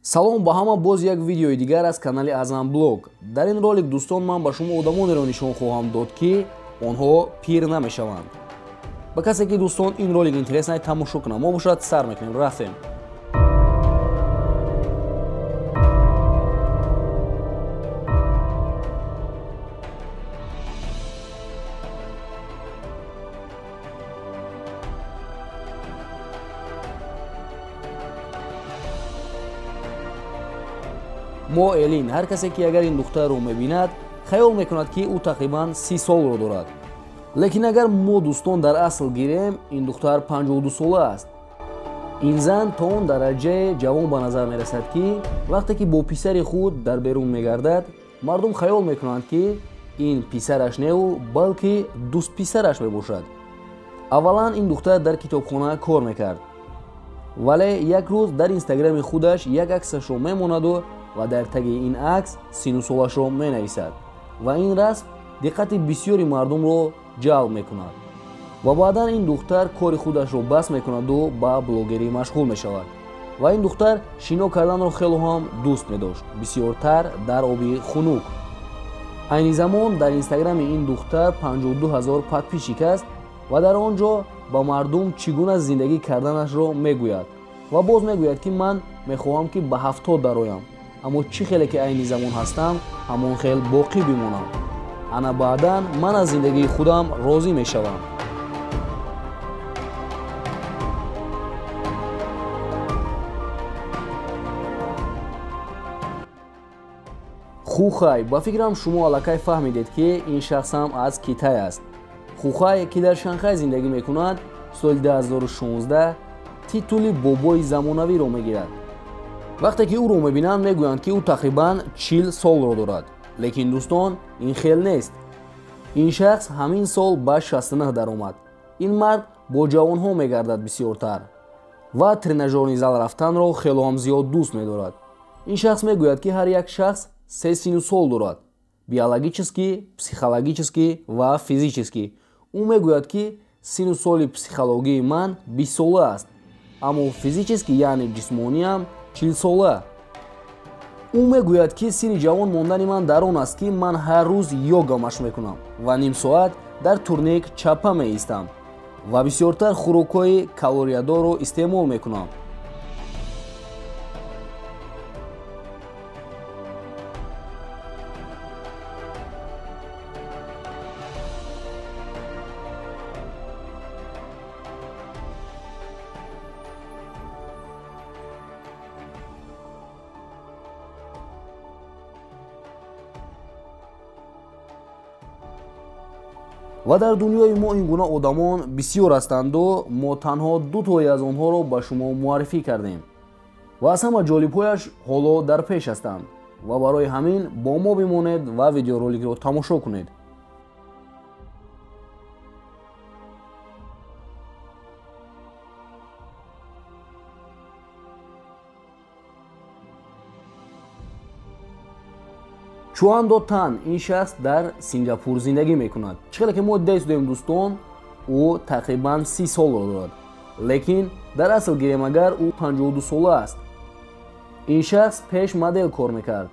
Салом ба ҳама, боз як видеои дигар аз канали Азам Блог. Дар ин ролик, дӯстон, ман ба шумо одамонеро нишон хоҳам дод, ки онҳо пир намешаванд. Ба касе ки, дӯстон, ин ролик интересно тамошо кунам, мо бошад сар мекунем, рафтем. Мо Элин, ҳар касе ки агар ин духтарро мебинад, хаёл мекунад, ки ӯ тақрибан 30 солро дорад. Лекин агар мо, дӯстон, дар асл гирем, ин духтар 52 сола аст. Ин зан то он дараҷае ҷавон ба назар мерасад, ки вақте ки бо писари худ дар берун мегардад, мардум хаёл мекунанд, ки ин писараш неу, балки дӯстписараш мебошад. Аввалан ин духтар дар китобхона кор мекард, вале як рӯз дар инстаграми худаш як аксашро мемонаду ва дар таги ин акс сину солашро менависад ва ин расм диққати бисёри мардумро ҷалб мекунад. Ва баъдан ин духтар кори худашро бас мекунаду ба блогерӣ машғул мешавад. Ва ин духтар шино карданро хело ҳам дӯст медошт, бисёртар дар оби хунук. Айни замон дар инстаграми ин духтар 52 ҳазор подписчик аст ва дар он ҷо ба мардум чӣ гуна зиндагӣ карданашро мегӯяд ва боз мегӯяд, ки ман мехоҳам, ки ба 70 дароям, аммо чӣ хеле ки айни замон ҳастам, ҳамон хел боқӣ бимонам. Ана баъдан ман аз зиндагии худам розӣ мешавам. Хухай, ба фикрам шумо аллакай фаҳмидед, ки ин шахс ҳам аз Китай аст. Хухай, ки дар Шанхай зиндагӣ мекунад, соли 2016 титули бобои замонавиро мегирад. Вақте ки ӯро мебинанд, мегӯянд, ки ӯ тақрибан 40 солро дорад. Лекин, дӯстон, ин хел нест. Ин шахс ҳамин сол ба 69 даромад. Ин мард бо ҷавонҳо мегардад бисёртар ва тренажёрни зал рафтанро хело ҳам зиёд дӯст медорад. Ин шахс мегӯяд, ки ҳар як шахс се сину сол дорад: биологический, психологический ва физический. Ӯ мегӯяд, ки сину соли психологии ман 20 сола аст, аммо физический, яъне ҷисмониам, 40 сола. Ӯ мегӯяд, ки сирри ҷавон мондани ман дар он аст, ки ман ҳар рӯз йога машқ мекунам ва ним соат дар турник чапа меистам ва бисёртар хӯрокҳои калориядорро истеъмол мекунам. Ва дар дунёи мо ин гуна одамон бисёр ҳастанду мо танҳо дутое аз онҳоро ба шумо муаррифӣ кардем. Ва аз ҳама ҷолибҳояш ҳоло дар пеш ҳастанд ва барои ҳамин бо мо бимонед ва видеороликро тамошо кунед. Чуандо Тан, ин шахс дар Сингапур зиндагӣ мекунад. Чӣ хеле ки мо дида истодем, дӯстон, ӯ тақрибан 30 солро дорад, лекин дар асл гирем агар, ӯ 52 сола аст. Ин шахс пеш модел кор мекард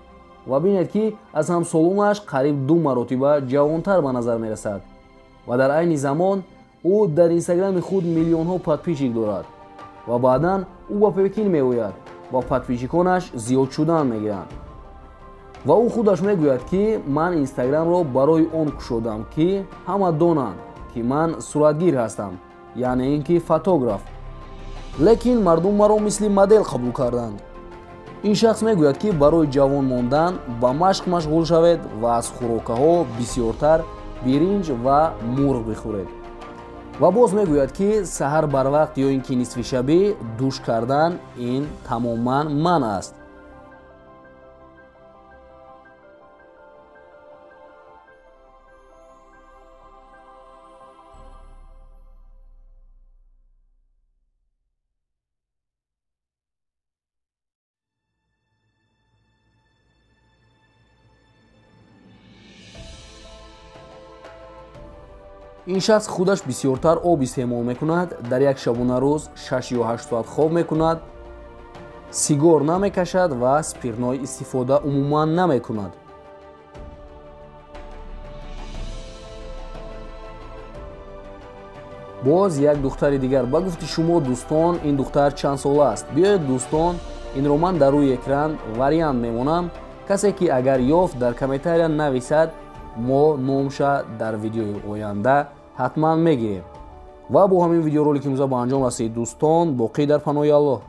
ва бинед, ки аз ҳамсолонаш қариб 2 маротиба ҷавонтар ба назар мерасад ва дар айни замон ӯ дар инстаграми худ миллионҳо подписчик дорад. Ва баъдан ӯ ба Пекин меояд ва подписчиконаш зиёд шудан мегиранд. Ва ӯ худаш мегӯяд, ки ман инстаграмро барои он кушодам, ки ҳама донанд, ки ман суратгир ҳастам, яъне ин ки фотограф, лекин мардум маро мисли модел қабул карданд. Ин шахс мегӯяд, ки барои ҷавон мондан ба машқ машғул шавед ва аз хӯрокаҳо бисёртар биринҷ ва мурғ бихӯред. Ва боз мегӯяд, ки саҳар барвақт ё ин ки нисфи шабӣ душ кардан ин тамоман манъ аст. Ин шахс худаш бисёртар об истеъмол мекунад, дар як шабонарӯз 6 ё 8 соат хоб мекунад. Сигор намекашад ва спиртной истифода умуман намекунад. Боз як духтари дигар. Ба гуфти шумо дӯстон, ин духтар чанд сола аст? Биёед дӯстон, инро ман дар рӯи экран вариант мемонам. Касе ки агар ёфт, дар комментария нависад, мо номша дар видеои оянда ҳатман мегирем. Ва бо ҳамин видеоролики имрӯза ба анҷом расид дӯстон. Боқӣ дар паноҳи Аллоҳ.